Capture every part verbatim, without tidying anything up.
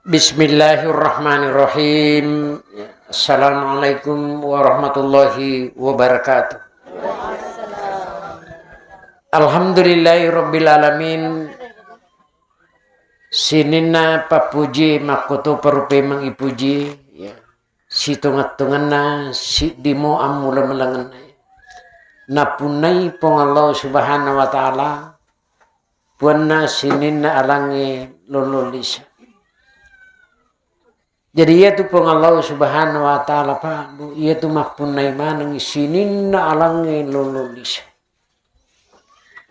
Bismillahirrahmanirrahim. Assalamualaikum warahmatullahi wabarakatuh. Alhamdulillahirabbil alamin. Sininna pappuji makkutopa rupa meng ipuji, ya. Sitonget-tongenna siddi mo ammula-mulangenna. Napunnai Puang Allah Subhanahu wa Ta'ala, puanna sininna alangnge lolo lisa. Jadi, iyatu Puang Allah Subhanahu wa Ta'ala, Pak, Bu, iyatu mappunnai maneng sininna alangnge lolo lisa.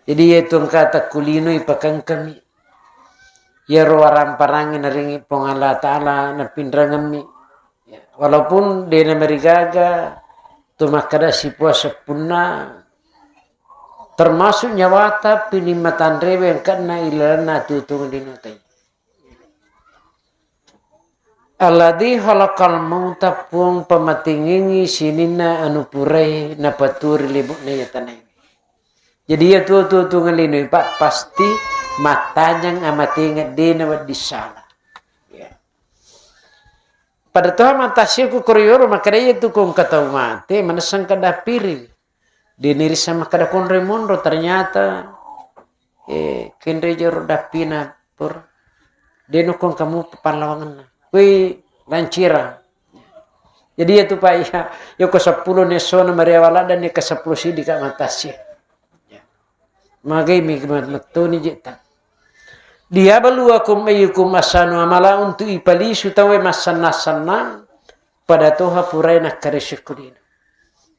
Jadi, iyatu engka takkulinoi pakengkami. Iyaro waramparangnge naringi Puang Allah Ta'ala napinrangemmi. Ya, walaupun de namarigaga to makkeda sipuasa punna, termasuk nyawata pining matanrewe engkana ilalenna tutung linotai. Alladzi khalaqal mauta, Puang pamatengengngi sininna anu purai napaturi lebu'na iya tanae. Jadi, iya tuo-tuo tu ngellinoi, Pak, pasti mattajang amatengeng, de nawedding sala. Ya. Pada toha matassi ku koro yoro, makkeda iya tu ko engka tau mate, manessang kada piri. De nirissa makkeda konroi monro, ternyata, eh, kenre joro dappina pur. De nukong kamu pallawangenna. Kui lancira. Jadi iya tu, Pak, iya, yoko seppulo ni essona mariawa ladda ni ke seppulo sidi ka matassi. Ya. Magai mi mettoni jetta. Liyabluwakum ayyukum ahsanu amala, untuk ipalisu tauwe massannang-sannang pada toha purai nakkaresu kulino.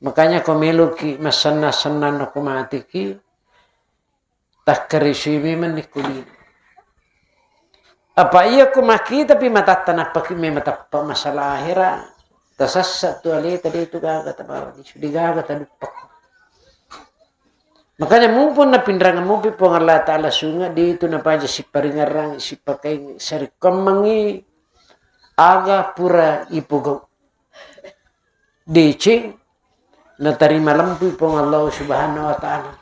Makanya ko meloki massannang-sannang nako mateki, takkaresui memang ni kulino. Apa iya ko makkita pi matatta nappaki memang tappa masalah akhirat. Tasassa tu aleta de tu gaga tabawa, de gaga taduppa. Makanya mumpung napinrangeng mupi Puang Allah Ta'ala sunge, de tu napaja siparingerrang, sipakaing, sarikkammengngi aga pura ipogau. Deceng, natarima lempui Puang Allah Subhanahu wa Ta'ala.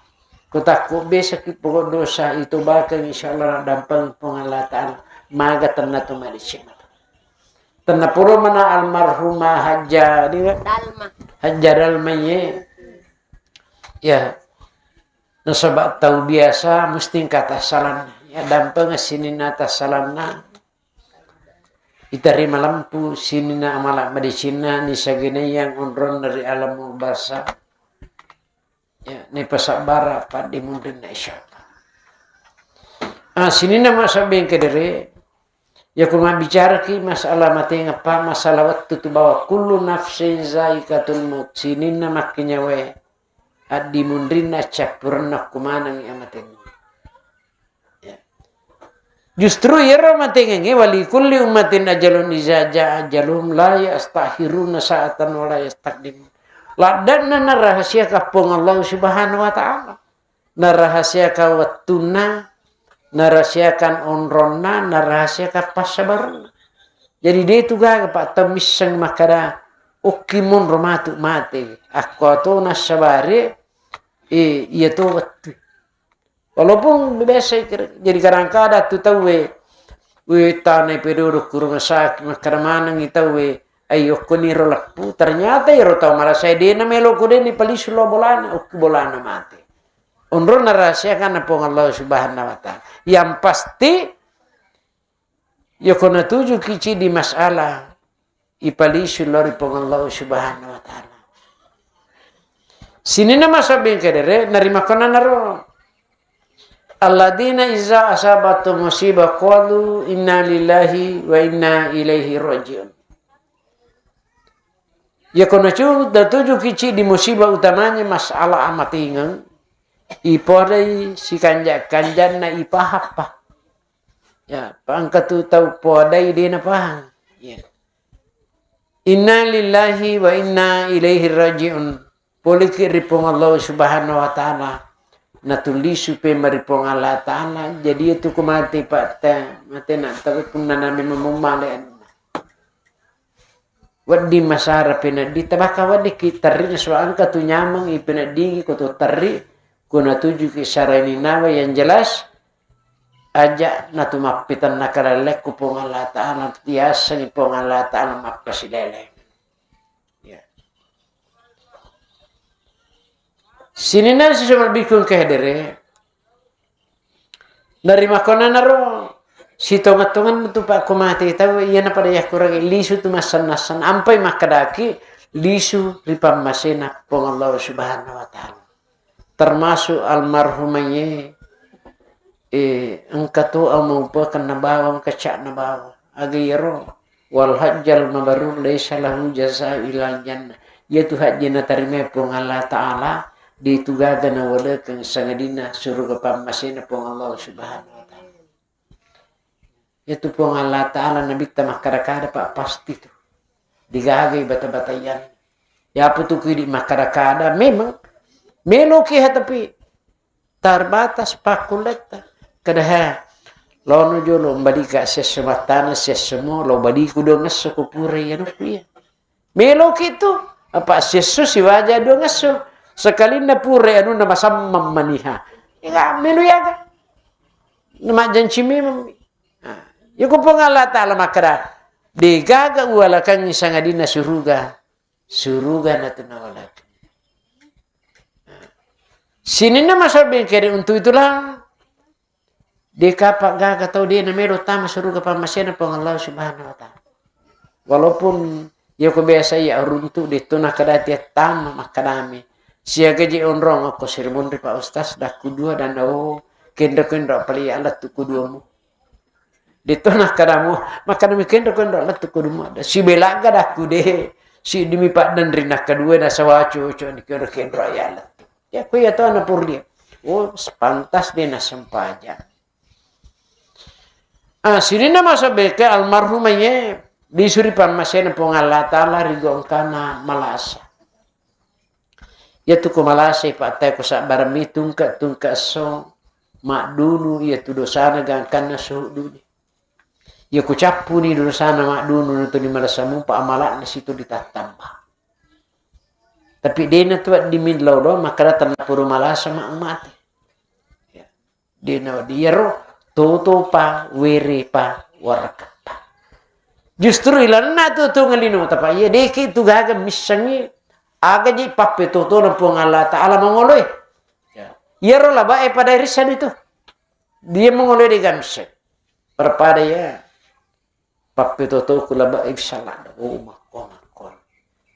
Ko takko besaki pogau dosa, itobakeng, insya Allah naddampeng Puang Allah Ta'ala. Maga tenna tu madeceng. Tenna pura mana almarhumah Hajjah, di Dalma. Hajjah Dalma ye. Ya. Nasaba tau biasa mesti engka tassalanna. Ya, dampeng sininna tassalanna. Itarima lempu sininna amala madecenna, nisagenayang onronna ri alam barzakh. Ya, nipasabbara paddimunrinna, insya Allah. Ah, sininna masabbeng kedere, ya, ko mabbicaraki masalah matengeppa, masalah wettu tu bawa, kullu nafsin zaikatul maut, sininna makkenyawae addimunrinna, cappurenna kumanengngi amatengnge. Ya. Justru iyaro matengengnge, wali kulli ummatin ajalun iza jaa ajaluhum la yastakhiruna sa'atan wa la yastaqdimun. Laddanna narahasiakan Puang Allah Subhanahu wa Ta'ala. Narahasiakan wettunna, narahasiakan onronna, narahasiakan passabarenna. Jadi de tu gaga, Pak, tau misseng makkada, okki monro matu mate. Akko to nassabari, eh, iya to wettu. Walaupun biasa kira-, jadi kadang-kadang tu tauwe, we, tanai pedodo ku rumah sakit, makkada manengngi tauwe, ayo, okkoniro leppu. Ternyata iro tau marasa dena melo ko deni palisu lo bolana, okki bolana mate. Onrona rahasiakan Puang Allah Subhanahu wa Ta'ala. Yang pasti, yako natuju kici di masalah, ipalisu lao ri Puang Allah Subhanahu wa Ta'ala. Sininna masabbeng kedere, narimakkonanaro. Alladzina iza asabatu musibah qalu inna lillahi wa inna ilaihi raji'un. Yako nacu-, natuju kici di musibah utamanya masalah amatingeng, ipodai sikanja-kanjanna ipahappa. Ya, pangka tu tau podai de napahang. Ya. Inna lillahi wa inna ilaihi raji'un. Poliki ri Puang Allah Subhanahu wa Ta'ala. Natulisu pe mari Puang Allah Ta'ala. Jadi itu ku mate, Pak, te, mate na, tapi punna nami mamumale anunna. Wedding masara peneddi, tabaka wedding ki terri nasaba engka tu nyameng i peneddi ko to terri, ko natuju ki saraini nawa yang jelas, Aja natu mappitenna kalellekku Puang Allah Ta'ala, tiassengi Puang Allah Ta'ala mappasilele. Ya. Sininna sisama bikung kehedere, narimakkonanaro sitongeng-tongeng tu pakko mate tau, iyana pada yakkurangi lisu tu massanna-sanna, ampai makkedaki lisu ri pammasena Puang Allah Subhanahu wa Ta'ala. Termasuk almarhumah ye, eh, engka to amaupakenna bawang, kecakna bawang. Aga iyaro, wal hajjal mabrur laisa lahu jaza'u ilal jannah. Iyatu hajji natarimai Puang Allah Ta'ala, de tu gaga nawalekeng sangadinna suruga pammasena Puang Allah Subhanahu wa Ta'ala. Iyatu Puang Allah Ta'ala nabitta makkada-kada, Pak, pasti tu. Digagai bata-bataian. Yapu tu kidi makkada-kada, memang meloki ha, tapi terbatas pakkulletta. Kada ha, lono jolo mbalika siesso mattana, siessomo, lo baliku dua ngesso ko pura iya nukku iya. Meloki tu, apa siesso siwaja dua ngesso. Sekalinna pura anunna masammang maniha. Iya melo yaga. Namajjanci memang. Nah, yako Puang Allah Ta'ala makkada, degaga uwalakangngi sangadinna suruga, suruga natu nawalakeng. Nah, sininna masabbing kere untuk itulah, de kapang gaga tau de namelo tama suruga pammasena Puang Allah Subhanahu wa Ta'ala. Walaupun yako biasa iya runtu de to nakkada tiattama makkadami. Siaga je onrong okko sirimunri Pak Ustaz, dakku dua dan, oh, kendro-kendro apalagi alat tu kuduamu. Ditto nakkadamu, makkadami kenro-kenro lettu kudu muadda. Sibelagga dakku de, siddimi paddanri nakkadua nasawa cucu ni kenro-kenro ya lettu. Ya, ku iya to ana purlia. Oh, pantas de nasempajang. Ah, sininna masa beke almarhumah ye, disuri pammasena Puang Allah Ta'ala ri gongkana malasa. Iyatu ko malasai, Pak, tae ko sabbareng mi tungke-tungke esso maddunu iyatu dosana gangkanna suhuddude. Iya ko cappuni dosana maddunu natuni malasa mupa amala'na situ ditattamba. Tapi dena tu wedding millau do makkada tellappulo malasa ma-, mate. Ya. Dena wedding iyaro totopa, werepa, warakappa. Justru ilanna tu, tu ngelino tapa iya deki tu gaga missengi aga ji pappetotona Puang Allah Ta'ala mangoloe. Ya. Iyaro labae pada irissani tu. Dia mangoloe de gamse. Perpada ya. Pappetotoku labae wissa ladda. Oh, makko, makko.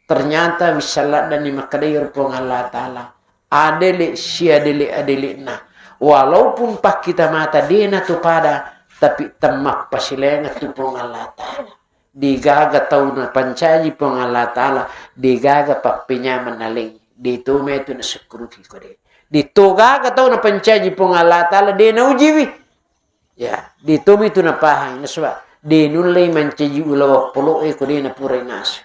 Ternyata wissa ladda ni makkada iyaro Puang Allah Ta'ala. Adele siadele-adele'na. Walaupun pakkita mata dena tu pada, tapi temmappasilaingeng tu Puang Allah Ta'ala. Degaga tau napancaji Puang Allah Ta'ala, degaga pappenyameng naleng. De to metu nasukkuruki ko de. De to gaga tau napancaji Puang Allah Ta'ala, de naujiwi. Ya, de tomi tu napahang, nasaba de nullei mancaji ulaweng polo'e ko de napurai nasu.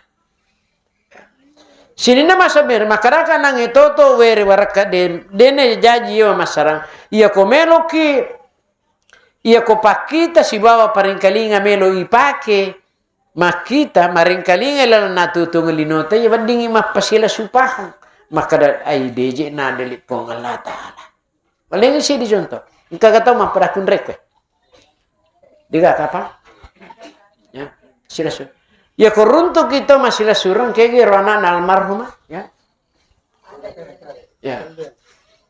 Sininna masabere, makkaraka nangnge toto were warakka de, dena jaji yewa masarang. Iya ko meloki, iya ko pakkita sibawa parengkalinga melo ipake, makkita marengkalinga lalenna tutungeng linota, iya weddingi mappasila supahang. Makkada ai deje nadeli Puang Allah Ta'ala. Paling isi di contoh. Engka ga tau mappada kunrek kowe. Diga kapang? Ya, silasu. Ya, ko runtuk itu masih lasureng, kegi ro anakna almarhumah, ya. Ya.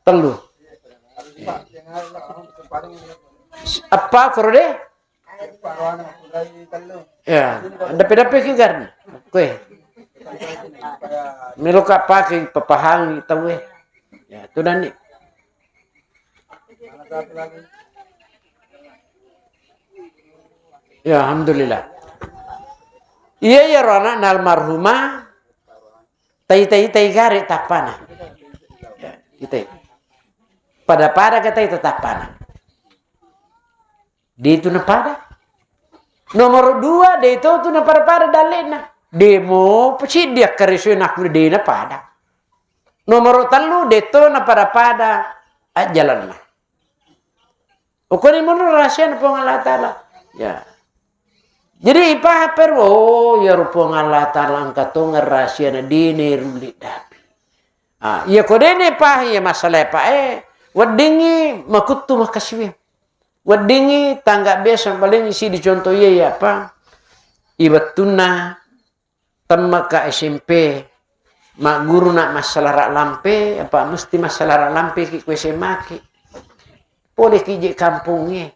Tellu. Ya. Apa koro de? Ya, dape-dape ki garna. Kowe. Melo ka pake papahangi tauwe. Ya, tudani. Ya, alhamdulillah. Iya, iya, ro anakna almarhumah. Tai, tai, tai gare tappana. Ya, kita. Pada-pada ka tai tappana. De tu napada. Nomor dua, de to tu napada-pada dalle'na. De mo pasiddi akkaresoi nakku de napada. Nomor tellu, de to napada-pada ajjalanna. Okoni mono rahasiana Puang Allah Ta'ala. Ya. Jadi ipahang pero, oh, iyaro Puang Allah Ta'ala engka tongeng rahasiana, dene rulli dapi. Ah, iya ko dene pahang iya masalah pae, weddingi makuttu makasiwi. Weddingngi tangga biasa paling isi dicontoh iya, iya apa? I wettunna temmaka S M P, magguruna massalara lampe, apa mesti massalara lampe ki ku S M A ki. Pole ki je kampongnge.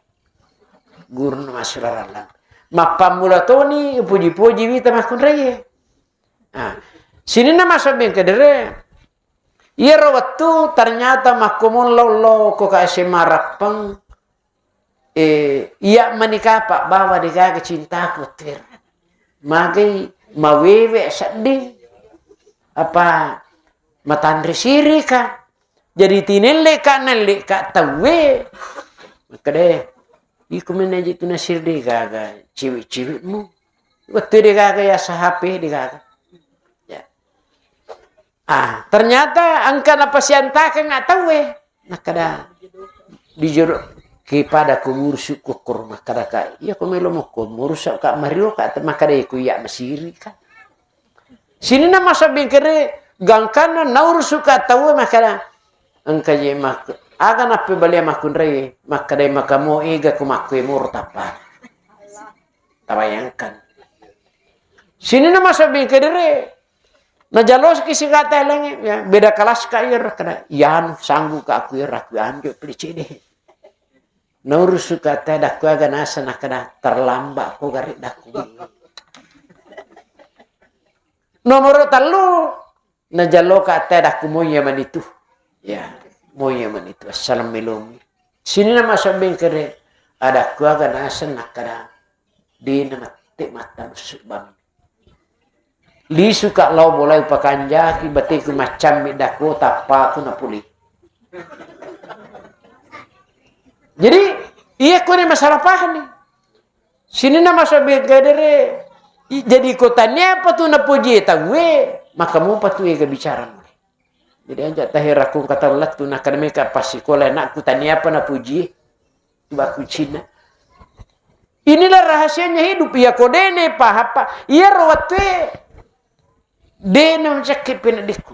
Guruna massalara lampe. Mappammula toni upoji-poji wita makkunraie. Ah, sininna masabbing kedere. Iyaro wettu ternyata makkomong lao-lao ko ka S M A Rappeng, eh, iya menikah Pak bawa degaga cintaku ter. Magai mawewe sedding apa matanre sirika. Jadi tinelle ka nelle ka tauwe. Makkeda, iko menaji tu nasir degaga ciwi-ciwimu. Wettu degaga ya sahape degaga. Ya. Ah, ternyata engka napasiantakeng tauwe. Nakkeda, dijodoh ki pada ku murusu kokor makkeda ka, iya ko melo mokko murusu ka mario ka makkeda ku iya masiri ka. Sininna masabbing kere gangkanna naurusu ka tauwe makkeda, engka je mak-, aga nappebalia makkunrai makkeda makamo ega ku makku moro tappa. Tabayangkan. Sininna masabbing kedere, najaloski sigata elengnge, ya, beda kelas ka iyaro, kada, iyanu, sanggup ka aku iyaro, aku anjo peli cede. Naurusu ka te dakku aga nasa nakada, terlambat ko gare dakku. Nomor tellu, Najalloka attae dakku moya manitu. Ya, moya manitu. Assaleng melongi. Sininna masabbing kere, adakku aga naseng nakkada, dena mette mattalussu bang. Lisuka lao bolai upakanjaki bateku maccammi dakku tappaku napuli. Jadi, iya kone masalah paham nih. Sininna masabbing kedere, i-, jadi ko taniapa tu napoji tauwe, maka mopa tu ega bicara mulai. Jadi aja taherakku kata lettu nakademika pas sikola anakku taniapa napoji, baku Cina. Inilah rahasianya hidup. Iya ko dene paham, Pak. Iya ro wattue dene macakke penedikku.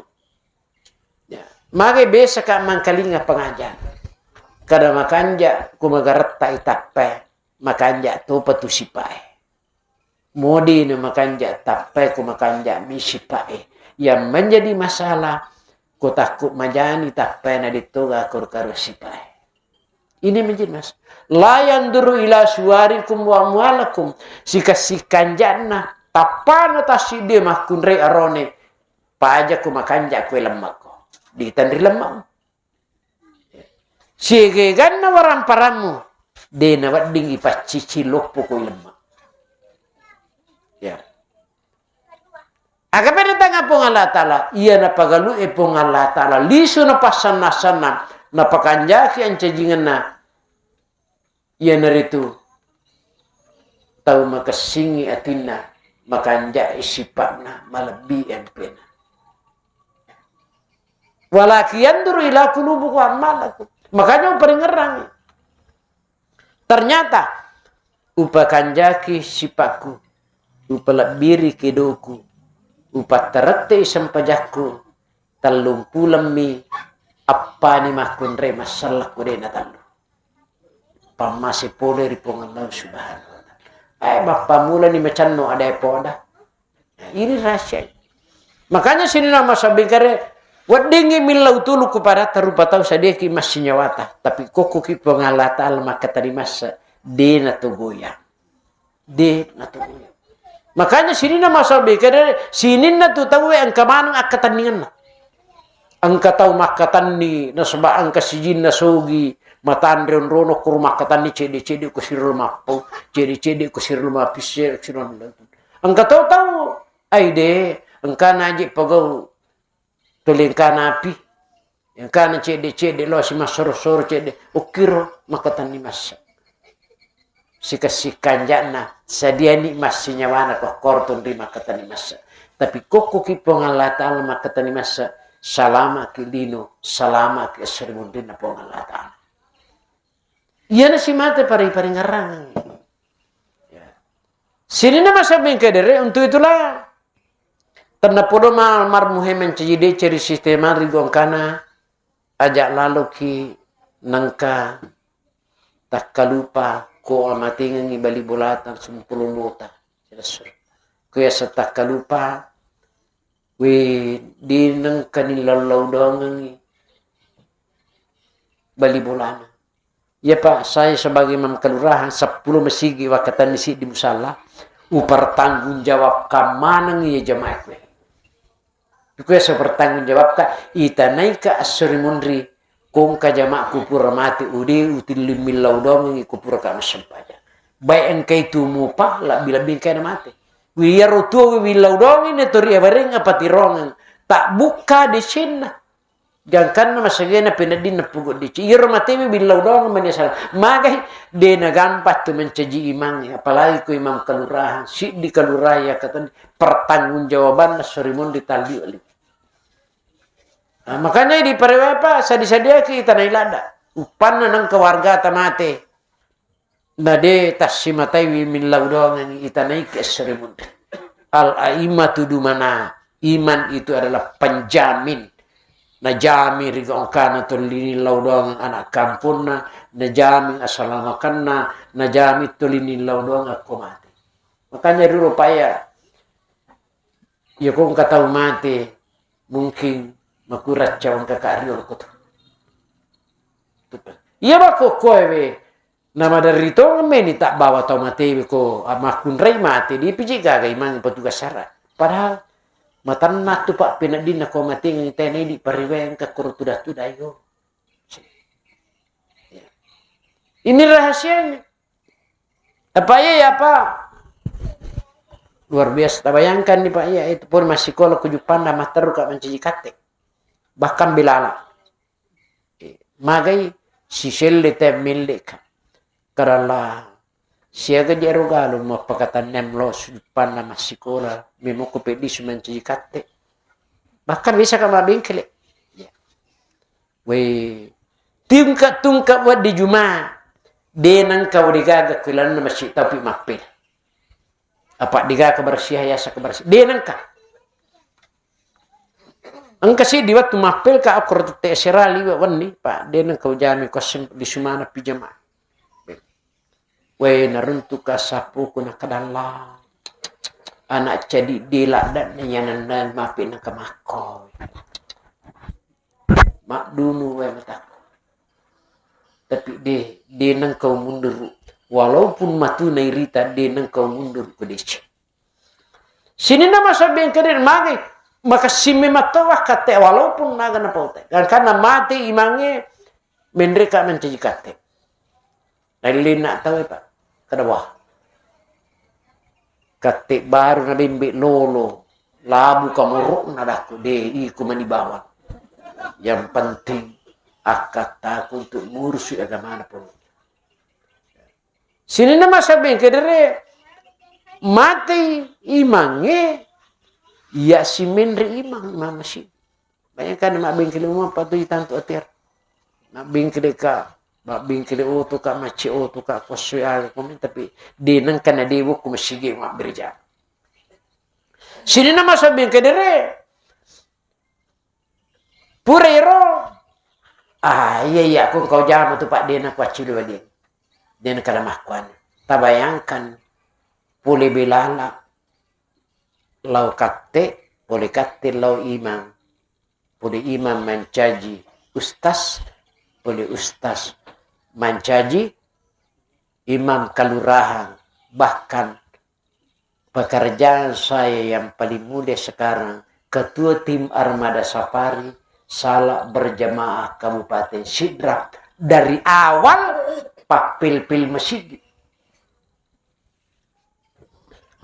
Ya, mage biasa ka mangkalinga pengajian. Kada makanja ku magaretta itappai. Makanja topa tu sipae. Modi na makanja tappai ko makanja mi sipae. Yang menjadi masalah, ko takku majani tappai na dittoga karo-karo sipae. Ini menjadi mas. La yanzuru ila suwarikum wa amwalakum. Sika-, sikanjana tappana tassiddi makkunrai arone. Paja ko makanja kue lemmako. Ditanri lemmako. Siegegana waramparammu, de nawedding ipaccici loppo ko ilemma. Ya. Aga pede tanga Puang Allah Ta'ala, iya napagalu e Puang Allah Ta'ala, lisu napassanna-sanna, napakanjaki ancajingenna, iyanaritu tau makessingngi atinna, makanjai sipa'na, malebbi empena. Walakin yanzuru ila qulubikum wa a'malikum. Makanya uparingerrangi. Ternyata upakanjaki sipakku, upalebbiri kedoku, upatterettei sempajakku, tellumpulemmi appani makkunrai massellekku de natellu. Pammase pole ri Puang Allah Subhanahu wa Ta'ala. Eh, mappamulani macenno ada poda. Ini rahasia. Makanya sininna masabbing kere, weddingngi millau tulu ku padatta rupa tau sadiaki massinyawata, tapi kokkoki Puang Allah Ta'ala makkatani massa, de natogoyang. De natogoyang. Makanya sininna masabbing kere, sininna tu tauwe engka maneng akkatenningenna. Engka tau makkatenni, nasaba engka sijinna sogi, matanre onrono kuru makkatenni cedde-cedde ko sirolo mappau, cedde-cedde ko sirolo mapisse, sirolo. Engka tau-tau, ai de, engkana aje pagau, tuli engkana api, engkana cedde-cedde lo simassoro-soro cedde, okkiro makkatenni massa. Sikessi kanja'na, sadiani massinyawana kokkoro tunri makkatani massa. Tapi kokkoki Puang Allah Ta'ala makkatani massa, salamaki lino, salamaki esso ri munrinna Puang Allah Ta'ala. Iyana simata pari-paringerrang. Ya. Sininna masabbing kedere, untuk itulah tennapodo ma-, marmuhe mancaji deceri sistema ri gongkana aja laloki nengka takkalupa ko amatengengngi bali bolata sempulung lota. Ko yaseng takkalupa, we, de nengkani lau-lau doangengngi bali bolana. Iya, Pak, saya sebagai imam kelurahan, seppulo masigi wakkatenni siddi musalla, upertanggungjawabkan maneng iya jamaah kuwe. Kuwe saya pertanggungjawabkan, itanaika esso ri munri, ko engka jamaahku pura mate, ude utilling millau doangengngi ko puraka massempajang. Baik engka itu mupa, lebbi-lebbi engka na mate. Wi iyaro tuo wi willau doangengngi, natori abareng apa tirongeng. Tak bukka decenna. Gangkanna masagena peneddinna pugu deci. Iyaro matewe billau doang mani asal. Magai, de nagampang tu mencaji imang, apalagi ko imam kelurahan, siddi kelurahan ya kata pertanggungjawabanna sorimun di talli oli. Nah, makanya di parewepa sadi-sadiaki tanai lada. Uppanna nang keluarga tamate. Na de tassimataiwi millau doangengngi itanaiki esso ri munri. Al-a'immatu dumana, imam itu adalah penjamin. Najami ri gongkana tolini lau doangeng anak kampungna, najami asalamakanna, najami tolini lau doangeng akko mate. Makanya dulu paya, iya ko engka tau mate, mungkin makurang cawang kakak riolo koto. Iya bako koe we, Namaderri tongeng meni tabbawa tau matewe ko, ah, makkunrai mate, dipiji gaga imang petugas sara. Padahal matanna tu, Pak, peneddinna ko matengeng tena idi pariweng ka koro tuda-tuda yo. Ya. Ini rahasianya. Apa iya ya, Pak? Luar biasa. Tabayangkan nih, Pak, iya, itu pun masih sekolah kujupanna matteru ka mencaji katte. Bahkan bilala. Eh, magai siselle te melleka. Karalla siaga jero galung mappakatanneang lo sujuppanna massikola, memoko peddi sumancaji katte. Bahkan bisa ka mabbengkele. Ya. Wei, tungka-tungka waddi juma, de nengka wadi gaga kuilanna masjid tapi mappel. Apa diga kebersihan ya sa kebersihan. De nengka. Engka siddi wettu mappel ka akkoro tette esera liwe wenni, Pak, de nengka ujami ko sem-, di sumana pijama. We naruntu ka sapuku na kadalla. Anak cadi de ladda na yananda mapi na kamakko. Maddunu we matakku. Tapi de, de nengka munduru. Walaupun matu nairita de nengka munduru ko dece. Sininna masa bengkede magi makessing memang to wakkatte walaupun naga napaute. Gangkanna mate imangnge menreka mencaji katte. Naillinna tau, Pak. Kada wah. Katte baru na bembe lolo, labu kamorokna dakku de iko mani bawang. Yang penting akkattaku untuk ngurusi agamana pun. Sininna masa bengkedere matei imangnge, iya simenre imang, imang masjid. Bayangkan mabbengkele umang patu itantu atir. Mabbengkele ka, mabbengkele oto ka, macce oto ka, kosso aga komen, tapi de nengka na de wokku masigi mabberja. Sininna masa bengkedere, Pura ero, ah, iya, iya, ko engkau jama tu, Pak, dena kuaccilu wali. Dena kada makkuan. Tabayangkan, pole belala, lao katte, pole katte lao imang. Pole imang mancaji ustaz, pole ustaz mancaji imam kelurahan, bahkan pekerjaan saya yang paling mulia sekarang, ketua tim Armada Safari, salat berjamaah Kabupaten Sidrap dari awal pappil-pil masigi.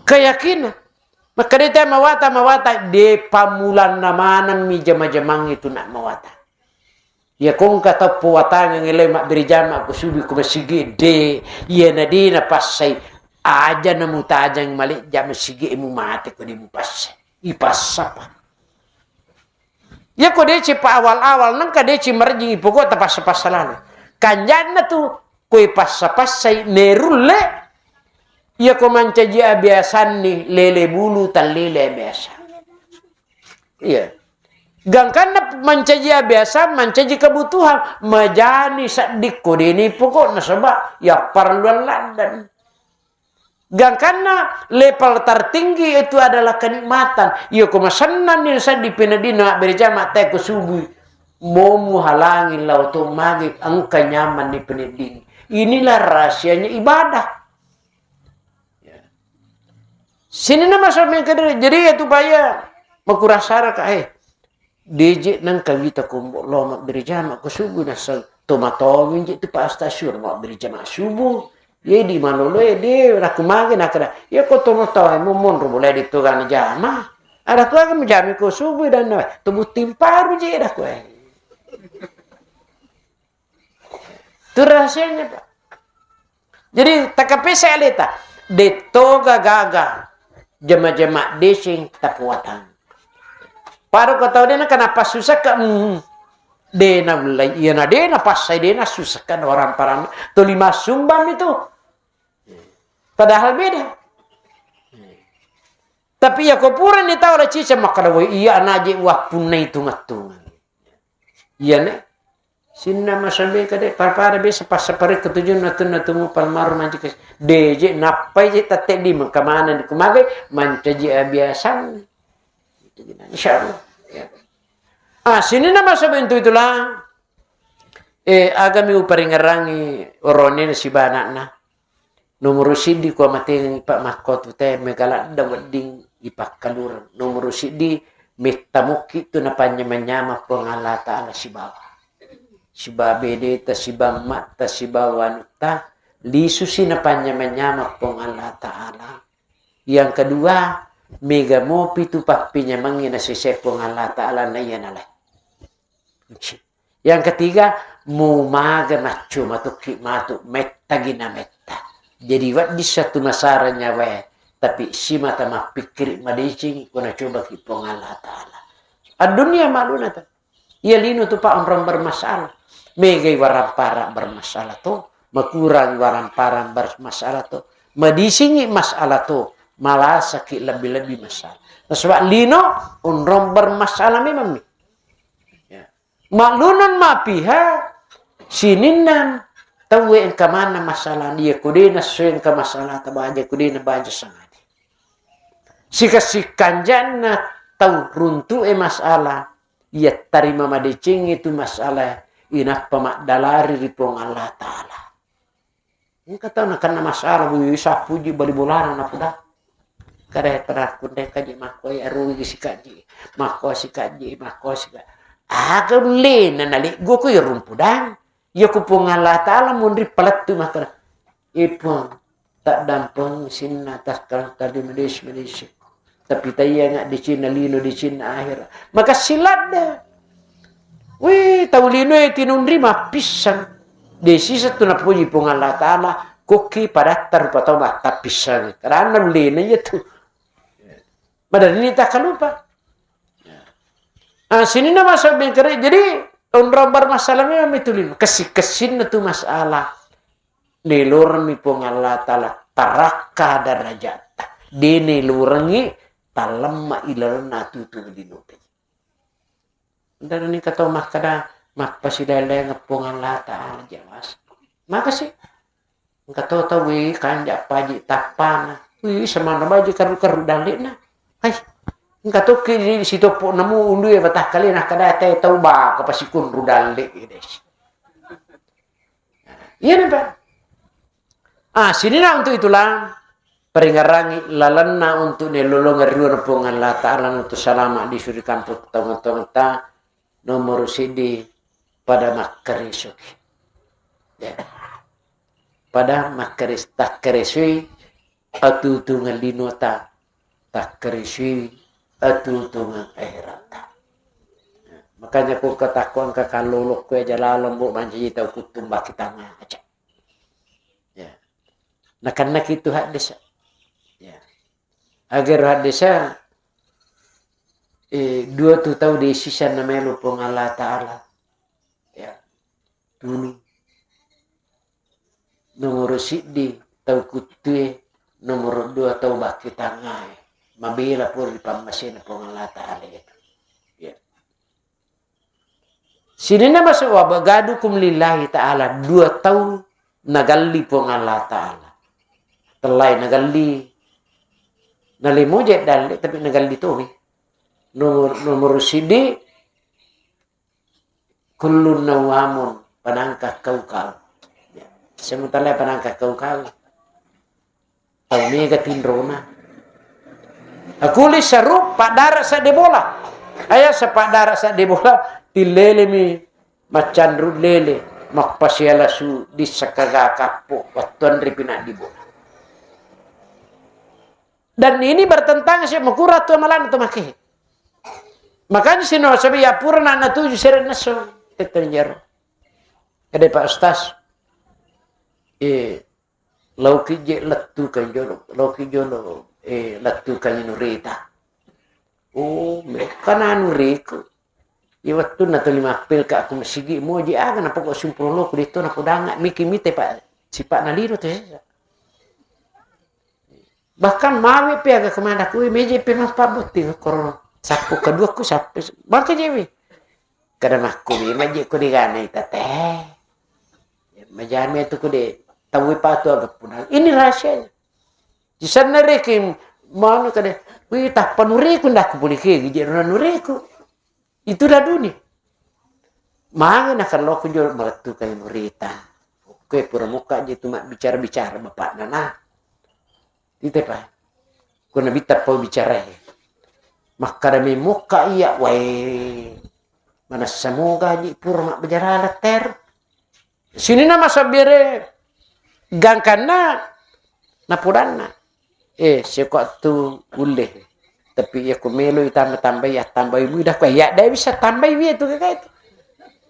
Keyakinan. Makkedai te mawata, mawata, de pammulanna maneng mi jama-jamang itu nak mawata. Iya ko engka tau puwatangeng ele mabbere jama ko subi ko masigi de, iyana de napassai, aja na mutajang malejja masigi e mumate ko de mupassai. Ipassapa. Iya ko deceng pa awal-awal, nengka deceng marejjing ipogota passa-passa lalo. Kanjanna tu, ko ipassa-passai nerulle, iya ko mancaji abiasanni lele bulu tallele abiasa. Iya. Gangkanna mancaji abiasa, mancaji kebutuhan, majani seddikko deni pokokna, sebab ya parelluang laddan. Gangkanna level tertinggi itu adalah kenikmatan. Iya ko masennanni seddi peneddinna mabbere jama te ko subuh. Momu halangi lao to magi engka nyamanni penedding. Inilah rahasianya ibadah. Ya. Sininna maso mengkede, jadi ya tu paya makurasara ka, eh. Deje nengka wita kombo lo mabbere jama ko subuh naseng tomatomi je tu pa stasiun mabbere jama subuh. Ye di malolo ye de raku mage nakada. Ya ko tomatomi mo monro boleh ditogani jama. Ada ku aga mujami ko subuh dan na to butting paru je ada ku, eh. Tu rahasianya, Pak. Jadi, takapesa aleta, de toga gaga jama-jama desing tapuatang. Paro ko tau dena kenapa susah ke, mm, dena ulai, iya na dena pasai dena susah kan orang parang. Tuli masumbang itu. Padahal beda. Tapi ya ko pura ni tau la cica makkada, "Woi, iya anaje wappunna itu ngattungan." Iya ne. Sinna masambe kade parpara biasa passapare ketujunna tunna tumu palmaru manci ke. Deje nappai je tatte di mengkamana di kumagai mancaji abiasan. Insyaallah. Ya. Ah, sininna masabentu itulah. Eh, agami uparingerangi orone na sibanakna. Nomoro siddi ko amatengengi pa makko tu te mega ladda wedding ipakkalureng. Nomoro siddi, metta mukki tu napanynyama-nyama Puang Allah Ta'ala sibawa. Sibawa bedeta, sibawa matta, sibawa anutta, lisusi napanynyama-nyama Puang Allah Ta'ala. Yang kedua, mega mopi tu pappinyamengngi nasese Puang Allah Ta'ala na iya nalai. Yang ketiga, mumaga maccu matukki matu, mettagi na metta. Jadi wedding satu masara nyawae, tapi simata mappikkiri madeceng ko nacobaki Puang Allah Ta'ala. Ad-dunya malunata. Iya lino tu pa onrong bermasalah. Megai warampara bermasalah to, makurang warampara bermasalah to, madisingi masalah to, malasaki lebbi-lebbi masalah. Nasaba lino onrong bermasalah memang mi. Ya. Mallunang mapiha sininna tauwe engka manna masalah, iya ko de nassoe engka masalah tabaja, ko de nabaja sangadi. Sikassikkanjanna tau runtu'e masalah, iya tarima madecengngi tu masalah, inappa maddalari ri Puang Allah Ta'ala. Engka tau nakenna masalah, wih, sappuji bali bolana napuda. Kada pada kunde kaji makkoi arugi sikaji, makko sikaji, makko sikaji. Aga ullena naleggo ko iya rumpudang. Iya ko Puang Allah Ta'ala monri palettu makkeda, "Eh, Puang, taddampeng sinna takkang tadi medis-medis." Tapi taiyanga decenna lino, decenna ahera. Maka siladde. Wih, tau linoe tinunri mappissang. Desisa tu napuji Puang Allah Ta'ala, kokki padatta rupa tau mattappissangi. Karena lino iya tu. Madanini takkalupa. Ah, sininna masalah bengkere. Jadi, onrong bermasalah memang itu lino. Kessi-kessinna tu masalah. Nelormi Puang Allah Ta'ala tarakka darajatta. De nelorengi talemma ilalenna tutu linope. Darani engka tau makkeda, "Mappasilae-laengeng Puang Allah Ta'ala jelas." Makasi. Engka to tau, wih, kanja paji tappana. Wih, semanna baji karu-karu dalle'na. Hai, engka tokki sitoppo namu undue batahkalena kada te tau baka pasikunru dalle, des. Iya, Pak. Ah, sininna untuk itulah peringarangi lalenna untuk nelolongeng riwana Puang Allah Ta'ala untuk salama di suri kampung tonga-tonga ta nomor sidi pada makkaresoki. Ya. Pada makkares-, takkaresoi atutungan linota, takkaresoi atutungan akheratta. Makanya ko katakko engka kallolokko aja laleng, bo, mancaji tau kuttumbaki tangnga aja. Ya. Nakennaki tu haddesa. Ya. Agar haddesa, eh, dua tu tau desisan namelo Puang Allah Ta'ala. Ya. Tunu. Nomoro siddi tau kuttue, nomoro dua tau bakki tangngae. Mabela pole ri pammasena Puang Allah Ta'ala itu. Ya. Sininna masuk wa bagadukum lillahi ta'ala, dua tau nagalli Puang Allah Ta'ala. Tellai nagalli, nalimoje dalle, tapi nagalli tomi. Nomor, nomor sidi, kullun nawamun, panangka kau-kau. Ya, semutalla panangka kau-kau. Tau mega tinrona. Akuli seru paddara sedde bola. Aya sepaddara sedde bola, tillelemi maccanru lele, mappasiala su dissakaga kappo, wattuanre pinaddi bola. Dan ini bertentangan si makura tu amalan tu make. Makanya sino sabi ya pura na natuju sere neso. Tetenjero. Ada Pak Ustaz. Eh, Lauki je lettukang jolo, lauki jolo, eh, lettukang anu rita. Oh, me-, kan anu riku. Iya wettunna tuli mappelka aku masigi moji aga napoko sumpuro loku detto napodanga miki mite pa sipa'na lino tu sesa. Bahkan mawe pe aga kemana kui meje pe mappa botting koro sappo kedua ku sappo bangka jewe. Kada makku memang je ko digana ita teh. Majami tu ko de tawwe patu aga punang. Ini rahasianya. Di sana reking manu kada, wih, tappa nuriku ndak aku boleh ke gije rona nuriku. Itu dah dunia. Mangga nakalloku jolo malettu kai nurita. Oke, pura muka je tu mak bicara-bicara bapak nana. Ite pa. Ko nabitta pau bicara e. Makkada memokka iya, wae. Manassa moga ji pura mabbajara letter. Sininna masabbere gangkanna napodanna. Eh, seko tu ulle. Tapi iya ko melo itambah-tambahi, attambahi mudah ko iya dai bisa tambahi wiya tu kaka itu.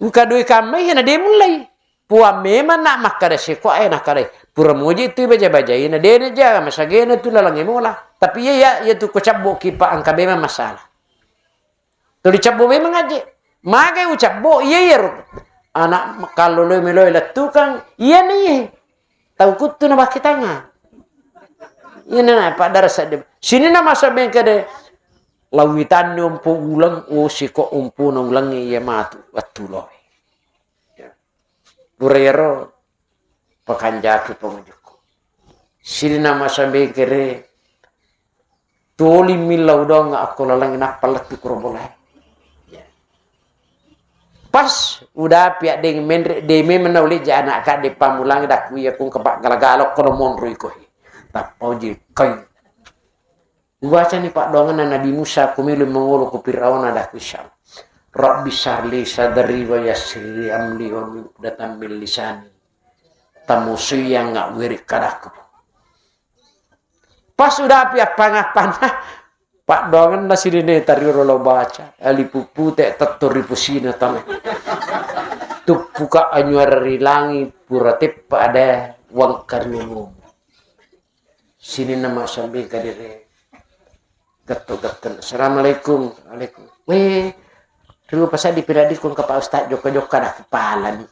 Uka doi kamma iya na de mulai. Puang memang nak makkada seko e nakkada pura moji tu baja-bajaina dena jaga masagena tu lalangnge mola. Tapi iya, iya, iya tu ko cabbo kipa angka memang masalah. Tuli cabbo memang aje. Magai ucabbo iya, iya ro. Anak kallolo meloi lettukang iya ni. Tau kuttu na bakki tangan. Iya na paddara sedde. Sininna masa bengkede lawitanni ompo uleng, oh siko ompo na uleng iya matu wattu loe. Ya. Pura iyaro pakanjaki pangajukku. Sininna masa bengkere toli millau doang akko lalang nappa lettu kuro bolae. Ya. Pas udapi addeng menre de memang naulejja anak kadde pamulang dakku iya kung kepak gala-gala kono monro iko. Tappa uji kai. Ubacani paddoangenna Nabi Musa, kumelo mangolo ku Firaun, ada ku insya Allah. Rabbi syrah li sadri wa yassir li amri wahlul uqdatam min lisani. Tamusuyang ngawiri kadaku. Pas udapi appang-appanna, paddoangenna sininna tariolo lo baca, alifu pute tetto ri pusina tame. Tuppuka anyuara ri langi pura teppa ada wangkariolomu. Sininna masambi kadere. Getto-getto. Assalamualaikum. Waalaikum. Weh, riu pasaddi piradikung ka Pak Ustaz jokka-jokka dah kepala ni.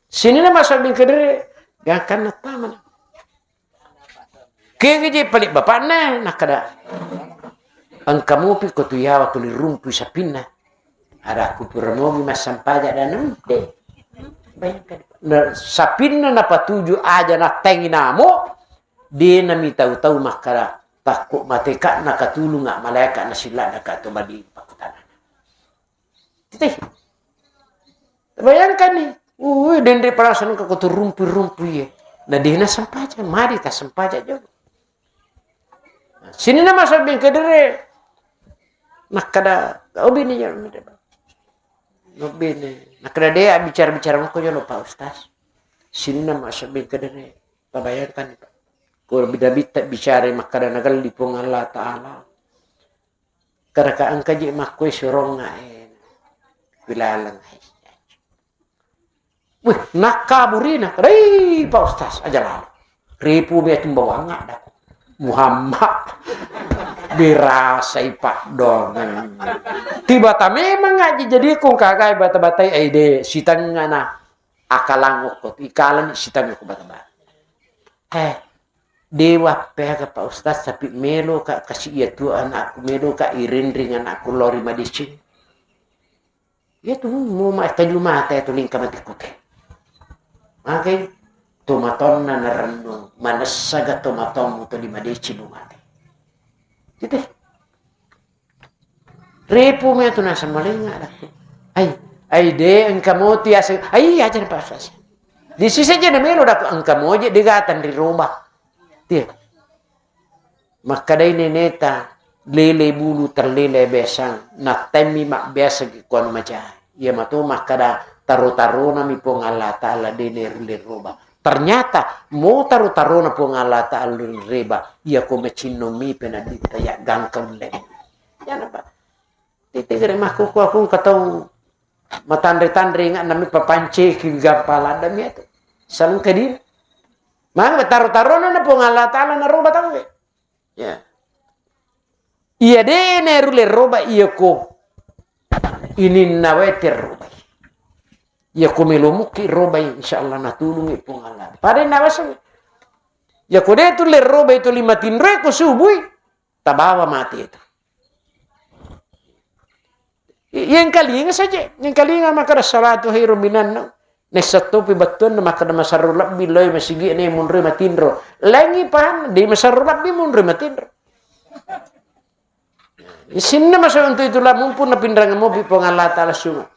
Sininna masambi kadere. Gangkanna tamana. Kegi je palik bapakna, nakkada. Engka mopi ko tu yawa tuli rumpui sapinna. Ada ku pura mogi massampaja dan de. Bayangkan. Na, sapinna napatuju aja natengi namo, de nami tau-tau makkada takko mateka nakatulunga malaika nasilla naka to badi pakutana. Titih. Bayangkan ni, uh, denre perasaan ko tu rumpui-rumpui ye. Na de nasampaja, mari tasampaja juga. Sininna masabbing kedere. Nakkada, oh bini ya, bini. Nakkada de bicara-bicara mako jolo Pak Ustaz. Sininna masabbing kedere. Pabayangkan Pak. Ko bida-bita bicara makkada nagalli Puang Allah Ta'ala. Karaka engka je makkue suronga e. Bilaleng. Wih, nakkaburina. Rei, Pak Ustaz, aja lalo. Ripu mia tumbawang ada. Muhammad. Dirasai Pak Dong. Tiba ta memang ngaji jadi kong kagai bata-batai aide sitengana akalang okko ikalani sitengah ko bata-bata. Eh, dewa pega Pak Ustaz tapi melo ka kasi iya tu anakku melo ka iring-ring anakku lori madising. Iya tu mu makkaju mate tu lingka mati kute. Magai tomatonna narennung, manessaga tomatommu tu lima deci mu mate. Tite. Repo me tu naseng malenga dakku. Ai, ai de engka moti aseng. Ai aja na pasas. Di sisi je na melo dakku engka moje de gatang ri roba. Tie. Makkedai neneta, lele bulu terlele besang, nattemmi mabbiasa ki kuanu maja. Iya mato makkeda taro-taronami Puang Allah Ta'ala de neru lerroba. Ternyata mo taro-tarona Puang Allah Ta'ala lerreba, iya ko macinno mi penadita ya gangka ulle. Yana Pak. Tite gere makkuku aku engka tau matanre-tanre inga nami papanceki gampa ladda mi atu. Salung kediri. Mangga taro-tarona na Puang Allah Ta'ala naroba tau. Ya. Iya de neru lerroba iya ko ininna wae terrobai. Iya ko melo mukki robai, insyaallah natulungi Puang Allah. Pada nawaseng. Ya ko de tu lerrobai tu lima tinro ko subui, tabawa mate itu. I-, yengkalinga saja, yengkalinga makkeda salatu khairum minan naum. Nessa topi bettuanna makkeda masarro lebbi loi masigi ne munroi matinro. Lengi paham, de masarro lebbi munroi matinro. Isinna masuk untuk itulah mumpung napinrang mopi Puang Allah Ta'ala sunga.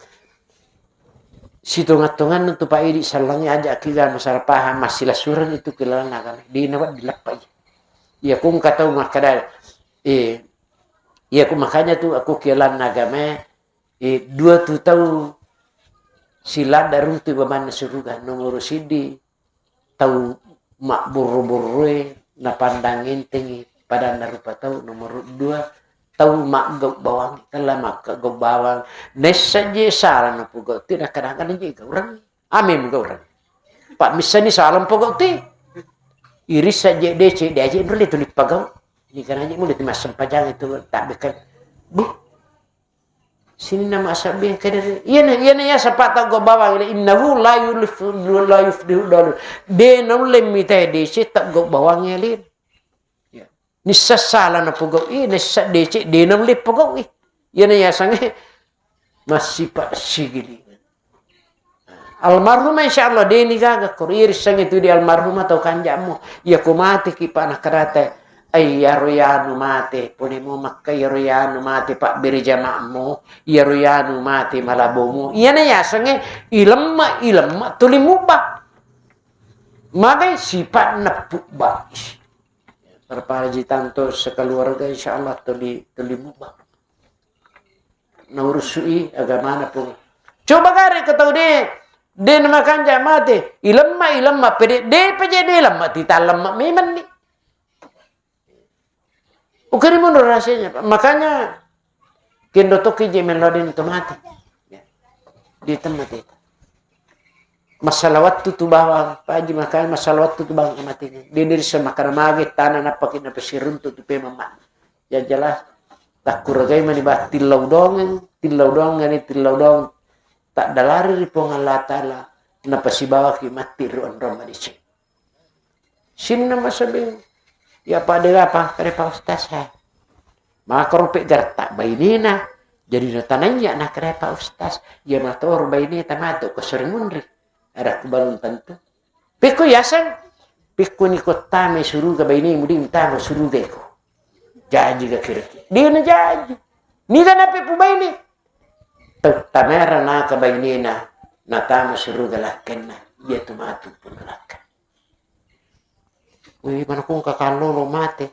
Sitonga-tonganna tu Pak Idi sallangi aja kiga masalah paham masih lasurang itu kilalana kan. Di nawa dilappai. Iya kung katau makkeda, eh, iya ku makanya tu aku kialan agama, eh, dua tu tau siladda runtu babanna suruga. Nomor sidi tau mabborro-borroe napandang entengi padanna rupa tau. Nomor dua tau maggau bawang, tella maggau bawang. Nessa je salah napogau ti, nakadang-kadang je gaurang. Ame mugau rang. Pak missani salam pogau ti. Irissa je dece de aje nro le tuli pagau. Ni kana je mulai tu massempajang itu tak bekan. Bu. Sini nama sabbe kedere. Iya na, iya na ya sapa tau go bawang le innahu la yulif-, la yuflihu dalun. De naulle mita dece tak go bawang ya lin. Ya. Nissa sala napogau'i, nissa dece de naulle pogau'i. Iyana yasangnge massipa sigiling. Almarhumah insyaallah de ni gaga koro. Iya rissengnge tu di almarhumah tau kanja'mu. Iya ko mate ki pa nakadata, ai iyaro yanu mate, pole mo makka iyaro yanu mate pabbere jama'mu, iyaro yanu mate malabomu. Iyana yasengnge ilemma, ilemma tuli mubba. Magai sipa'na pubba. Terparaji tanto sekeluarga, insyaallah tuli, tuli mubba. Naurusui agamana pun. Coba gare ke tau de, de namakanja mate, ilemma, ilemma, pede, de peje de lemma, tita lemma memang ni. Ukeri mundur rahasianya, Pak. Makanya kendo toki je melodin to mate. Ya. Di tempat itu. Masalah waktu tu bawang, Pak Haji, makanya masalah waktu tu bawang mati. Dia dari semakana mage tanah napaki napesiruntu tu pemang mak. Yang jelas, takkuragai mani bah tillau dongeng, tillau dongeng ni, tillau dong. Tak dalari ri Puang Allah Ta'ala, napasibawa ki mati ri onrong madeceng. Sinna masabeng. Ya, Pak, de apa? Kare Pak Ustaz, ha. Maka rope garta bainena. Jadi natanaiya na kare Pak Ustaz. Ya, matoro baineta matu ko sering munri. Ada ku balum tentu. Pekko yaseng. Pekko ni kotta me suruga bainemu di tama suruga iko. Jaji ga kira. Dia na jaji. Ni ga nape pu baine. Tau tamera naka bainena. Natama suruga lakkenna. Iya tu matu pun lakkenna. Wih, mana kung kakallolo mate.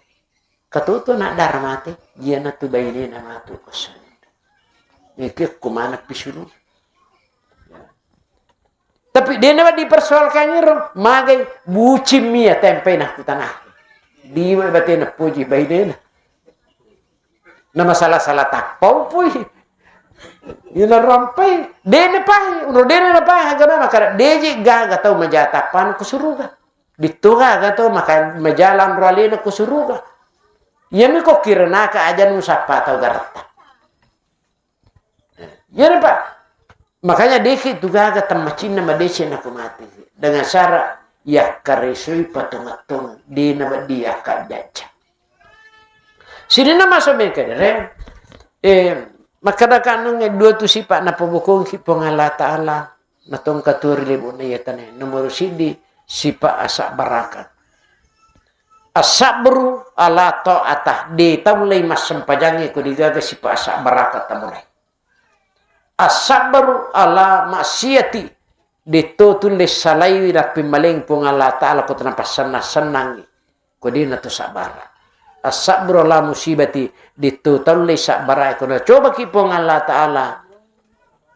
Katutu anak dara mate, iyana tu bainena matu kosong. Mikir ku mana pisulu. Tapi dia nama dipersoalkan iro, magai bucin mia tempe nah ku tanah. Diwa batena puji bainena. Na masalah-salah tappau pui. Ina rampai, dena pahi, uno dena na pahi, agama makara deje gaga tau maja tappana ku suruga. Ditto gaga tau maka majalan ro alena ku suruga. Iyami ko kiranaka aja nu sappa tau garatta. Iyana, Pak. Makanya deki tu gaga temmacinna madeceng nako mati. Dengan syarat yakkaresoi patongattong dena weddi yakka jajja. Sininna maso mengkedere, eh, Makkeda kanungnge dua tu sipa' napabokongki Puang Allah Ta'ala, natongka tuo ri lebo'na iya tanae. Nomoro siddi, sipa' asabbaraka. As-sabru ala ta'atah, de taullei massempajangnge ko degaga sipa' asabbaraka tamulai. As-sabru ala maksiati, de to tulle salaiwi nappimmaleng Puang Allah Ta'ala ko tanapassennang-sennangngi. Ko de na to sabbara. As-sabru ala musibati, de to taulle sabbara ko nacobaki Puang Allah Ta'ala.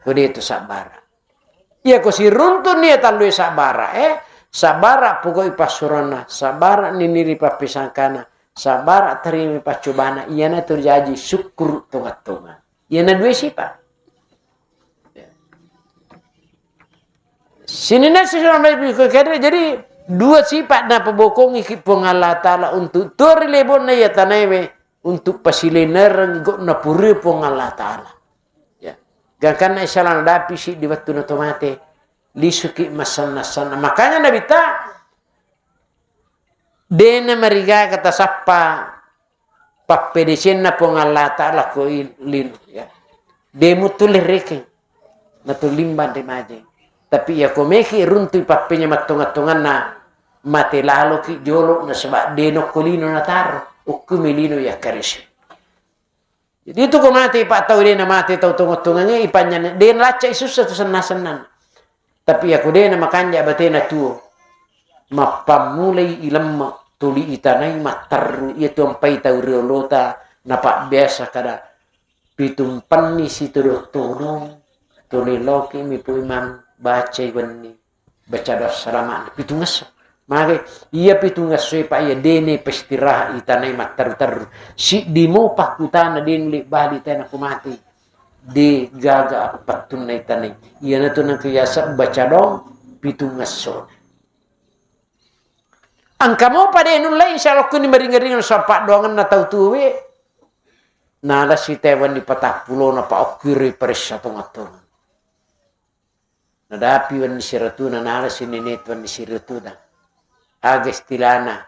Ko de to sabbara. Iya ko siruntunni iya tallue sabbara, eh, sabbara pogau'i passuroanna, sabbara niniri pappisangkana, sabbara tarimi paccobana, iyana to jaji sukkuru tonga-tonga. Iyana dua sipa'. Sininna sisona mai biko kere, jadi dua sipa' napabokongi ki Puang Allah Ta'ala untuk tuo ri lebo'na iya tanaewe untuk pasilenereng gokna pura Puang Allah Ta'ala. Ya. Gangkanna isala nadapi siddi wettu na to mate, lisuki masanna-sanna. Makanya Nabitta, dena marigaga tasappa pappedecenna Puang Allah Ta'ala ko il-, lino, ya. De mutu lerrekeng, natu limbang ri majeng. Tapi iya ko meki runtui pappenya mattonga-tonganna, mate laloki jolo nasaba de nokko lino nataro, ukkumi lino yakkarese. Jadi itu ko mate pa tau de na mate tau tonga-tongangnge ipanjana de lacca sussa tu senna-sennan. Tapi iya ko de na makanja batena tuo, mappammulai ilemme tuli itanai matterru iya tu ampai tau riolota napabbiasa kada pitumpenni sitodo-todong tuli loki mi pu imang bacai wenni. Baca doa salama pitungesso. Mage iya pitungesso pa iya dene pestirahat itanai matteru-teru. Siddi mo pakkutana dene bali tena ko mate. De gaga appattunna itanai. Iyana tu nengka yasa baca doa pitungesso. Engka mo pade nullai insya Allah kuni maringa-ringa sapa doanganna tau tuwe. Nala sitewan di patappulo na pa okkiri paressa tonga-tonga. Nadapi wenni siratuna, nala si nenetu wenni siratuna. Aga istilana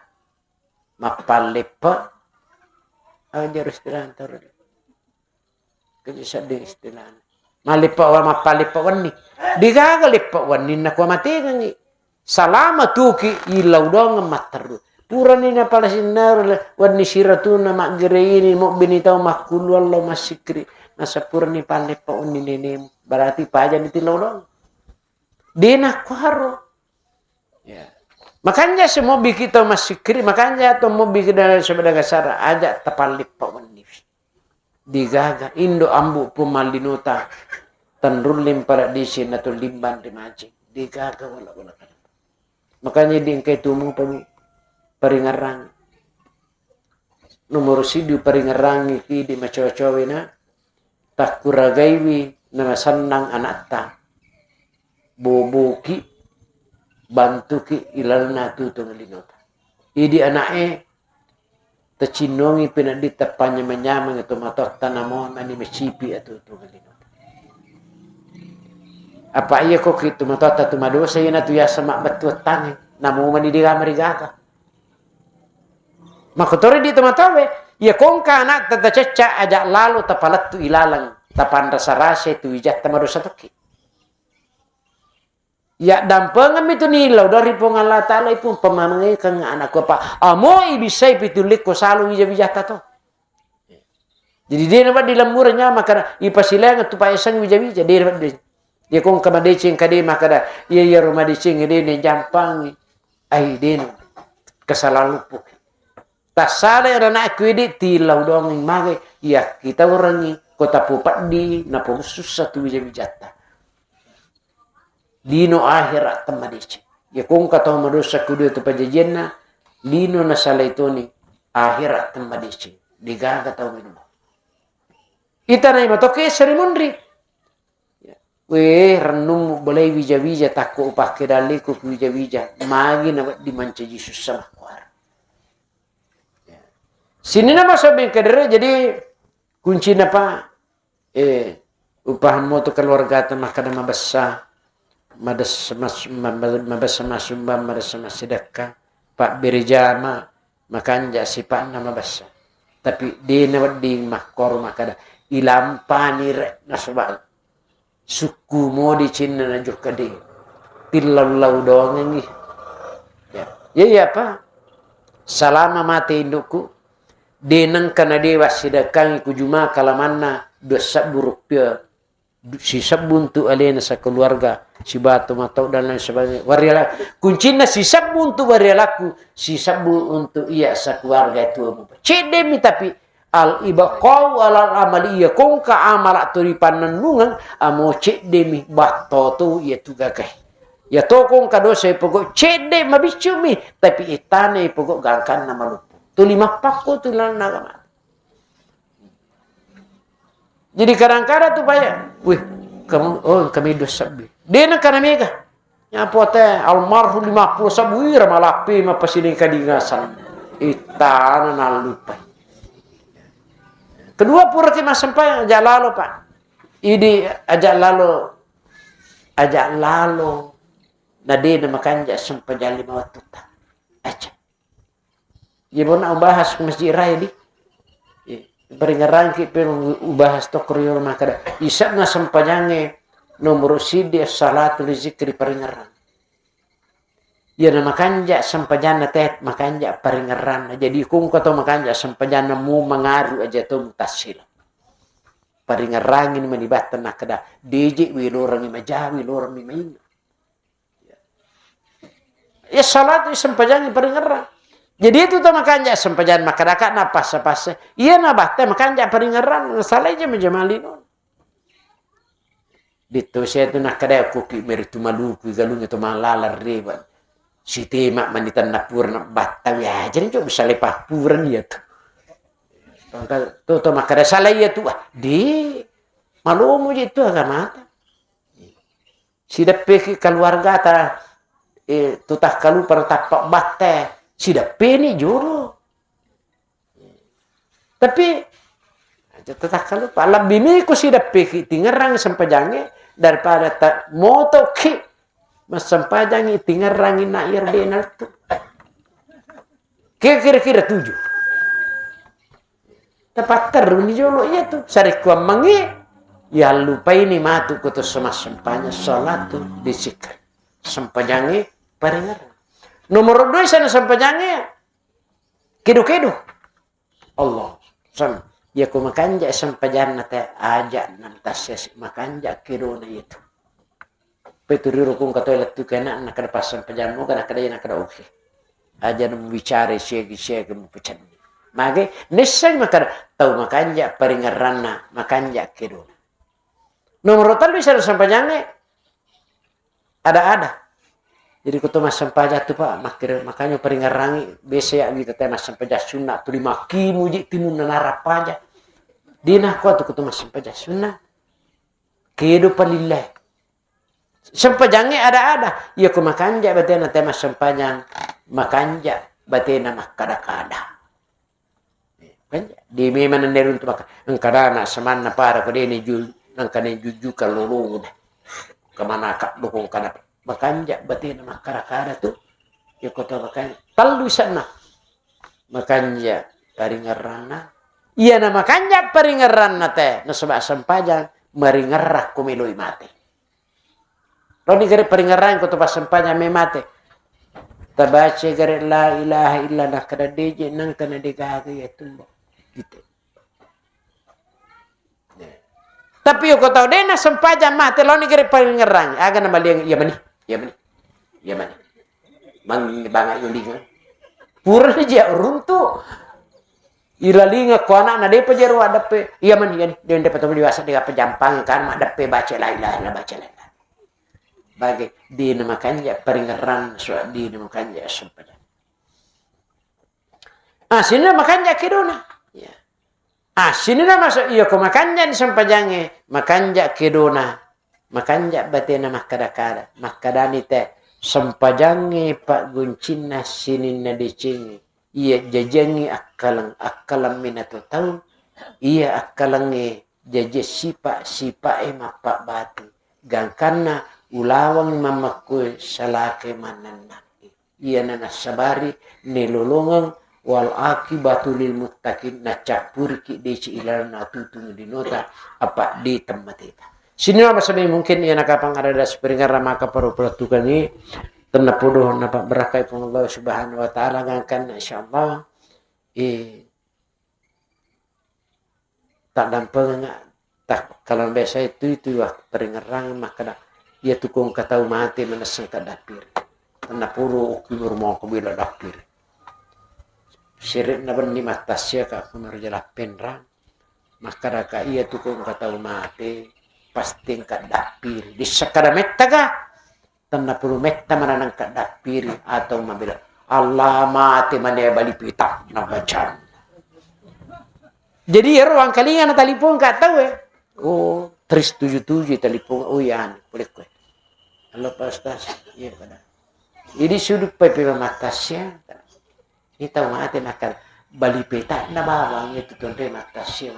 mappalleppa? Aga jaro istilana tau? Kaji sedding istilana. Malleppa wa-, mappalleppa wenni. Digaga leppa wenni nakua mategangi. Salama tuki illau doang matteru. Purani napala sinnaro le-, wenni siratuna maggere ini, mobbini tau makkulu Allah massikri. Nasa purani palleppa wenni nenemu. Berarti pajani tillau doang. De nakkuaro. Ya. Makanja semobbi kita massikri, makanja to mobbi kita sebeda gasara, aja tapalleppa wenni. Digaga, indo ambu pun mallinota, tenrulling pada disi na to limbang ri maji. Digaga wala-wala kada. Makanya di engkai tumu pami paringerang. Nomoro siddi uparingerangi ki di macowa-cowena, takkuragaiwi namasennang anatta, boboki, bantuki ilalna tutung linota. Idi ana'e tacinnongi peneddi tappanyameng-nyameng tomatoatta namo mani macipi atutung linota. Apa iya ko ki tomatoatta tu madosa iyana tu yasa mabbettu wettangnge, namo mani digama rigaga. Makkotoro di tomatoawe, iya kongka anatta tacecca aja lalo tapalettu ilaleng, tapanrasa-rasa tu wijatta madosa tokki. Iya dampengemmi tu nillau dari Puang Allah Ta'ala ipun pemamengekeng anakku apa. Amo ibisai pitu lekko salo wija-wijatta to. Jadi de na wedding lemmureng nyawa makkada ipasilaingeng tu paeseng wija-wija, de na wedding. Iya kongka madeceng kade makkada iya, iyaro madeceng de na jampangi. Ai de na kesalahan luppuki. Tassalai anakku idi tillau doang magai iya kitaurengi kota pupeddi naposussa tu wija-wijatta. Lino ahera temmadeceng. Iya kongka tau madosa kedua tu pajajianna, lino nasalai toni ahera temmadeceng. Degaga tau minum. Itanai matoke seri munri. Ya. Weh, rennummu bolai wija-wija, takko upakke dalleku ku wija-wija. Magi na wedding mancaji sussa makkuara. Ya. Sininna maso bengkedere, jadi kuncina pa, eh, upahang moto keluargata makkada mabessa, madessa mas-, ma-, ma-, mabessa masumbang, madessa massidekka, pabbere jama, makanja sipa'na mabessa. Tapi de na wedding makkoro makkada, ilampani re nasaba sukku modi cinna najokka de. Tillau-lau doangengngi. Ya. Ya, iya, apa? Salama mate indukku. De nengka na de wassidekkangi ku juma kalamanna dua sebbu rupiah. Du-, sisebbu untuk alena sakeluarga, sibawa to matau dan lain sebagainya. Wariala-, kuncinna sisebbu untuk warialaku, sisebbu untuk iya sakeluarga itu. Cedde mi tapi al ibqau alal amali, iya kongka amala to ripannennungeng, amo cedde mi batto to iya tu gagai. Ya to kongka dosa ipogo cedde mabiccu mi, tapi itana ipogo gangkanna maluppu. Tuli mappakko tu lalna agama. Jadi kadang-kadang tu paya, wih, kamu, oh, kami dua sebbi. De nengka na mega. Nyapo te almarhum lima puluh sebbu ira malappi mapasini kadingasan. Itana nallupai. Kedua pura ki massempajang aja lalo, Pak. Idi aja lalo, aja lalo. Na de na makanja sempajang lima wattu ta. Aja. Iya bona ubahas ke Masjid Raya di. Iya. Paringerangki pe ubahas to korior makkada. Isa'na sempajangnge nomor siddi as-salatu li zikri paringerang. Iya na makanja sempajanna te, makanja paringeranna. Jadi kungko to makanja sempajanna mu mangaru aja to mutassila. Paringerangi ni manibatta nakkada. Deje wi lorangi majawi lorang mi mainga. Ya, salatu sempajangi paringerrang. Jadi itu to makanja sempajang makkadaka na passa-passa. Iya na batte makanja paringerrang, salai jama-jama lino. Ditto saya tu nakkada kuki meri tu maluku galung itu malala rewa. Sitema mani tanna pura na batta ya, jadi coba salai papuran iya tu. Maka tu to makkada salai iya tu, ah, di malomo je tu agamata. Sideppeki keluargata, eh, tu takkalupa tappa batte, sideppeni jolo. Tapi, aja tu takkalupa, lebbi miko sideppeki tingerang sempajangnge daripada ta-, motoki massempajangi tingerangi na iyaro denal tu. Kira-kira tujuh. Tapatterruni jolo iya tu. Sarekkuammengngi, yallupaini matu ko to semassempajang salatu di zikri. Sempajangnge paringerrang. Nomor dua sana sempajangnge kedo-kedo. Allah. Sem-, iya ko makanja sempajanna te aja nam tassesi makanja kedona itu. Pettu ri rukung katoi lettu kena nakkada passempajang moga nakkada iya nakkada oke. Aja na mubicara siagi-siagi mupecenni. Mage nisseng makkada tau makanja paringerranna, makanja kedona. Nomor tellu isara sempajangnge ada-ada. Jadi ko to massempajang tu Pak, makkira makanya paringerrangi biasa ya wita te massempajang sunna tuli makkimu ji timunna narapaja. Dina ko tu ko to massempajang sunna. Kedo palillahi. Sempajangnge ada-ada. Iya ko makanja batena te massempajang, makanja batena makkada-kada. Makanja, di memang nennerung tu maka, engka dana semanna para ko dene ju-, nangka ne juju kalolongu deh. Kemana kak dukung kana makanja batena makkada-kada tu. Iya ko to makanja. Tellu isanna. Makanja paringerranna. Iya na makanja paringerranna te. Nasaba sempajang maringerra ko meloi mate. Loni gare paringerrang ko to passempajang me mate. Tabaca gare la ilaha illa nakkada deje nangka na degaga ya tumbo. Gitu. Tapi ko tau dena sempajang mate loni gare paringerrang. Aga na maliang iya mani. Iya mani. Iya mani. Mang banga yulinga. Pura ji runtu. Ilalinga ko anakna depa jero addeppe. Iya mani, iya ni. Dende patau diwasa de apa jampang kan ma deppe baca la ilaha illa baca la ilaha. Bage dina makanja paringerran so dina makanja sempajang. Ah, sini makanja kedona. Ya. Ah, sini na masuk iya ko makanja ni sempajangnge, makanja kedona. Makanja batena makkada-kada, makkadani te, sempajangnge pagguncinna sininna decengnge, iya jajangngi akkaleng, akkaleng minato tau, iya akkalengnge jaji sipa-, sipae mappabbati. Gangkanna ulaweng mammakku salake mannennaki. Iyana nassabari nelolongeng Wal aqibatu lil muttaqin, nacappuriki deci ilalenna atutung linota, apa di temmateta. Sininna masabai mungkin iya nakapang ada das peringan ramaka paru pelatukangi, tenna podo napa berakai pun Allah Subhanahu wa Ta'ala gangkan, insyaallah. Eh, Taddampengengnga, ta-, kalau biasa itu, itu wa peringerang makkeda, iya tu ko engka tau mate manesseng kaddappiri. Tenna puru okki murmoko bila dappiri. Sirik na benni mattassia ka kumaro jala penrang. Makkeda ka iya tu ko engka tau mate pasti engka dappiri. Di sekkada metta ka? Tenna puru metta mananeng kaddappiri atau mabela. Allah mate mane bali pita na baca. Jadi ero wangkalinga na talipong ka tau e. Oh, tris tuju tuju talipong. Oh iya, anu, boleh kue. Halo Pak Ustaz. Iya pada. Jadi sudut pe pe matasnya. Ini tau mate makan bali peta na bawang itu tonre matasnya.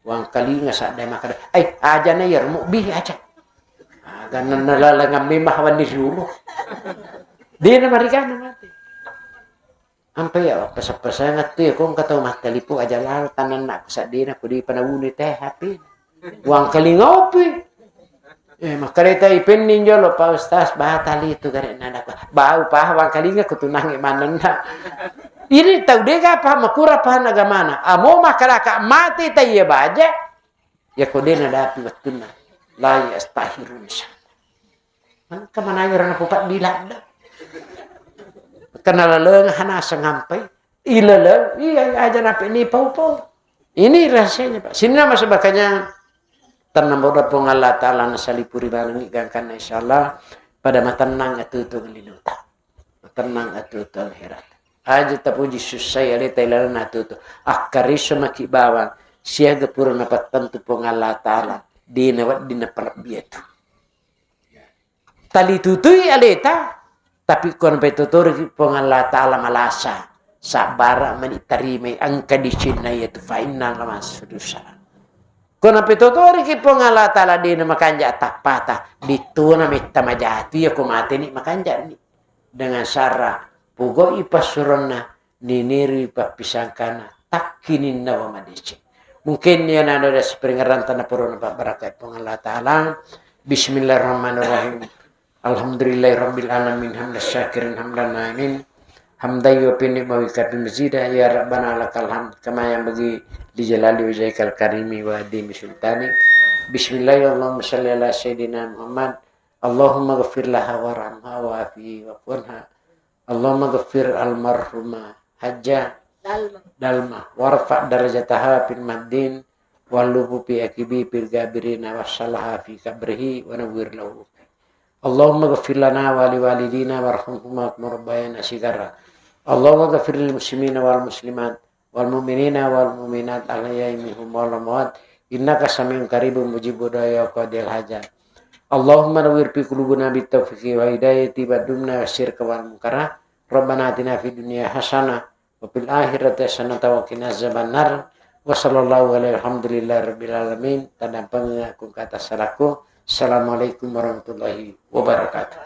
Wangkalinga sadda makkeda, "Ai, aja na iyaro mubbi aja." Aga nalalengang memang wenni riolo. Dena marigana mate. Ampe ya pasa-pasangeng tu ya, ko engka tau mattalipu aja lalo tananna ku saddena ku di panawuni teh H P. Wangkalinga opi. Eh, makkareta ipenni jolo, Pak Ustaz, batali tu gare nada ku. Bau pa wangkalinga ku tunangi manenna. Ini tau dega pa makura pa nagamana. Amo makaraka mate ta iya baja. Ya ko dena dapi wettunna. La yastahirun sa. Maka mananya rana pupat diladda. Karena laleng hana sengampai. Ilaleng, iya aja nape ni pau-pau. Ini rahasianya, Pak. Sini nama sebakanya Tennamboda Puang Allah Ta'ala nasalipuri barengngi gangkanna, insyaallah pada matennang atutu linuta. Matennang atutu akhirat. Aja tapuji sussai aleta ilalenna atutu. Akkariso maki bawang siaga pura napattentu Puang Allah Ta'ala. Dena wedding napalebbi atu. Talitutui aleta, tapi ko napetotoriki Puang Allah Ta'ala malasa, sabbara mani tarimai engka dicinna iyatu fa inna lama sudusa. Ko napetotoriki Puang Allah Ta'ala dena makanja tappata, dituna metta majatu iya ko mateni makanjani. Dengan sara pogoi passuronna niniri pappisangkana takkininnawa madeceng. Mungkin iyana ada siperingerang tanah purana pabbarakai Puang Allah Ta'ala. Bismillahirrahmanirrahim. Alhamdulillahirabbil alamin, hamdan syakirin, hamdan naimin, hamdan yuwafi ni'mahu wa yukafi mazida. Ya Rabbana lakal hamd kama yanbaghi li jalali wajhikal karimi wa adhimi sultanik. Bismillahirrahmanirrahim. Allahumma salli ala sayyidina Muhammad. Allahumma ghfir laha warhamha wa afihi wa'fu anha. Allahumma ghfir almarhuma Hajjah Dalma. Dalma, warfa darajataha fil mahdin, wallubu fi aqibi fil gabirina, wassalaha fi qabrihi wa nawwir lahu. Allahumma ghfir lana wa li walidina warhamhuma kama rabbayana shighara. Allahumma ghfir lil muslimina wal muslimat wal mu'minina wal mu'minat al ahya'i minhum wal amwat innaka samiun qaribun mujibud du'a ya qadil hajat. Allahumma nawwir fi qulubina bit taufiqi wa hidayati wa dumna sirka wal munkara. Rabbana atina fid dunya hasanah wa fil akhirati hasanah wa qina azabannar. Wa sallallahu alaihi walhamdulillahi rabbil alamin. Tadampeng aku kata salaku. Assalamualaikum warahmatullahi wabarakatuh.